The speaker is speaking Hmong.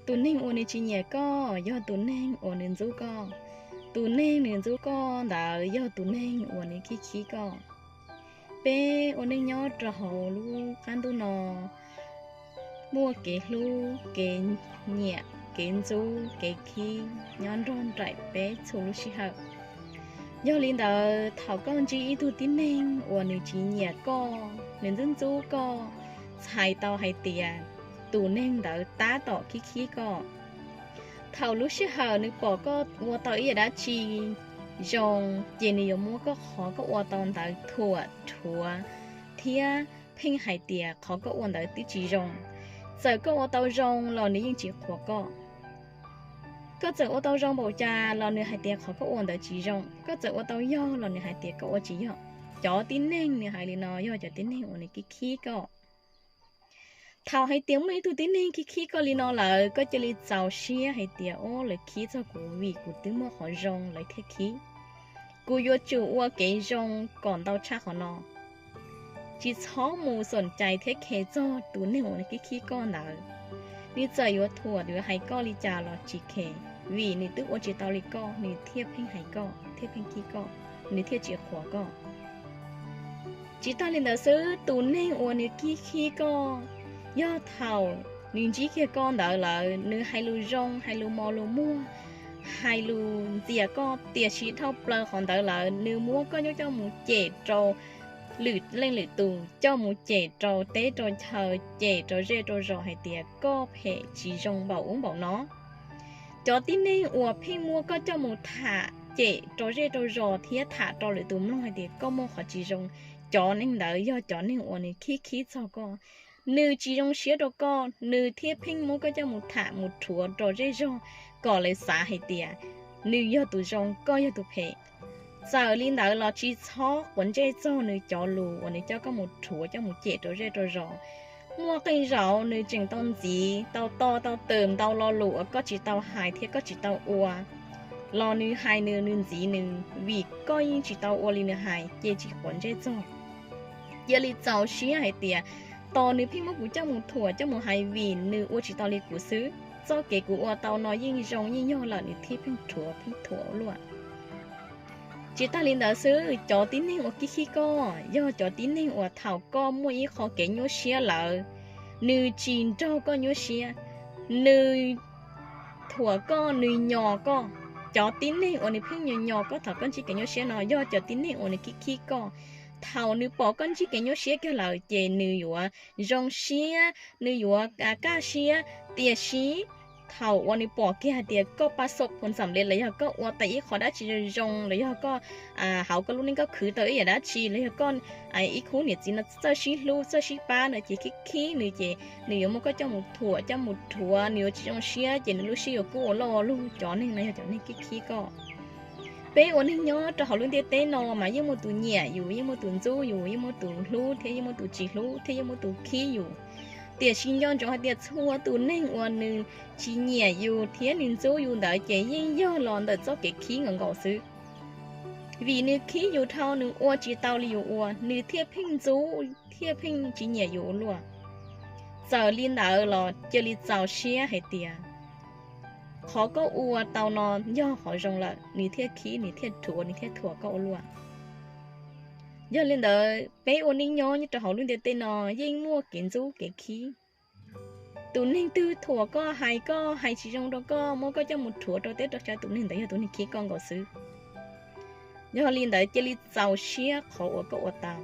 Tus neeg uas nws tsis nyiam koj yog tus neeg uas nws ntxub koj. Tus neeg nws ntxub koj ntawd yog tus neeg uas nws khib khib koj. Peb ua neej nyob rau hauv lub qab ntuj no muaj kev hlub, kev nyiam, kev ntxub, kev khib nyob nrog nraim peb txhua lub sij hawm. Yog li ntawd, thaum koj ntsib ib tug tib neeg uas nws tsis nyiam koj, nws ntxub ntxub koj, txhais tau hais tias tus neeg ntawd tab tom khib khib koj. Thaum lub sij hawm nws pom koj ua tau ib yam dab tsi zoo, ces nws yuav muab koj qhov koj ua tau ntawd thuam rhuav thiab pheej hais tias qhov koj ua ntawd twb tsis zoo. Txawm koj ua tau zoo los nws yeej tsis qhuas koj. Koj txawm ua tau zoo npaum cas los nws hais tias qhov koj ua ntawd tsis zoo, koj txawm ua tau yog los nws hais tias koj ua tsis yog. Cov tib neeg nws hais li no yog cov tib neeg uas nws khib khib koj. Thaum hais tias muaj ib tug tib neeg khib khib koj li no lawm, koj cia li txaus siab hais tias, o, lawv khib txog kuv vim kuv twb muaj qhov zoo lawv thiaj khib. Kuv yuav tsum ua kev zoo kom ntau tshaj qhov no. Tsis txhob mus xoom cais thiab khes txog tus neeg uas nws khib khib koj ntawd. Nws txawm yuav thuam yuav hais koj li cas los tsis khes, vim nws twb ua tsis tau li koj nws thiaj pheej hais koj, thiaj pheej khib koj, nws thiaj tsis qhuas koj. Tsis tag li ntawd xwb, tus neeg uas nws khib khib koj, yog thaum nws ntsib kiag koj ntawd lawm, nws hais lus zoo, hais lus mos lus muag, hais lus ntxias koj, tiam sis dhau plaws qhov ntawd lawm nws muab koj coj mus cem rau lwm leej lwm tus, coj mus cem rau teb rau chaw, cem rau zej rau zos hais tias koj phem tsis zoo npaum ub npaum no. Cov tib neeg uas pheej muab koj coj mus tham cem rau zej rau zos thiab tham rau lwm tus mloog hais tias koj muaj qhov tsis zoo, cov neeg ntawd yog cov neeg uas nws khib khib txog koj. Nws tsis zoo siab rau koj, nws thiaj pheej muab koj coj mus tham mus rhuav rau zej zog kom lawv xav hais tias nws yog tus zoo, koj yog tus phem. Txawm li ntawd los tsis txhob quav ntsej txog nws cov lus uas nws coj koj mus rhuav coj mus cem rau zej rau zos. Muaj qee zaum nws tseem tau ntxiv tau to tau twm ntau lo lus uas koj tsis tau hais thiab koj tsis tau ua, los nws hais nws, nws ntxiv nws, vim koj yeej tsis tau ua li nws hais, ces tsis quav ntsej txog. Cia li txaus siab hais tias, tos nws pheej muab kuv coj mus thuam coj mus hais vim nws ua tsis tau li kuv xwb. Txoj kev kuv ua tau no yeej zoo yeej yog lawm, nws thiaj pheej rhuav pheej thuam ua luaj. Tsis tag li ntawd xwb, cov tib neeg uas khib khib koj yog cov tib neeg uas thaum koj muaj ib qho kev nyuaj siab lawm, nws tsis nrog koj nyuaj siab, nws thuam koj, nws nyos koj. Cov tib neeg uas nws pheej nyos nyos koj thaum koj ntsib kev nyuaj siab no yog cov tib neeg uas nws khib khib koj. Thaum nws pom koj ntsib kev nyuaj siab kiag lawm ces nws yuav zoo siab, nws yuav kaj siab. Tiam sis thaum uas nws pom kiag hais tias koj pab xoj phuv ntxam li los yog koj ua tau ib qho dab tsi zoo zoo los yog koj hauv koj lub neej koj khwv tau ib yam dab tsi los yog koj ib khub niam txiv no txawj sib hlub txawj sib pab no ces khib khib nws ces nws yuav muab koj coj mus thuam coj mus rhuav, nws yuav tsis zoo siab ces nws lub siab yuav kub ua loj ua luaj. Cov neeg no yog cov neeg khib khib koj. Peb ua neeg nyob rau hauv lub ntiaj teb no mas yeej muaj tus nyiam yus, yeej muaj tus ntxub yus, yeej muaj tus hlub thiab yeej muaj tus tsis hlub thiab yeej muaj tus khib yus. Tiam sis nco ntsoov hais tias txhua tus neeg uas nws tsis nyiam yus thiab nws ntxub yus ntawd ces yeej yog los ntawm txoj kev khib nkaus nkaus xwb. Vim nws khib yus dhau, nws ua tsis tau li yus ua, nws thiaj pheej ntxub thiaj pheej tsis nyiam yus ua luaj. Txawm li ntawd los cia li txaus siab hais tias qhov koj ua tau no yog qhov zoo lawm, nws thiaj khib, nws thiaj rhuav, nws thiaj thuam koj ua luaj. Yog li ntawd, peb ua neej nyob nyob rau hauv lub ntiaj teb no yeej muaj kev ntxub kev khib. Tus neeg twg thuam koj, hais koj, hais tsis zoo rau koj, muab koj coj mus rhuav rau teb rau chaw, tus neeg ntawd yog tus neeg khib koj nkaus xwb. Yog li ntawd, cia li txaus siab qhov uas koj ua tau.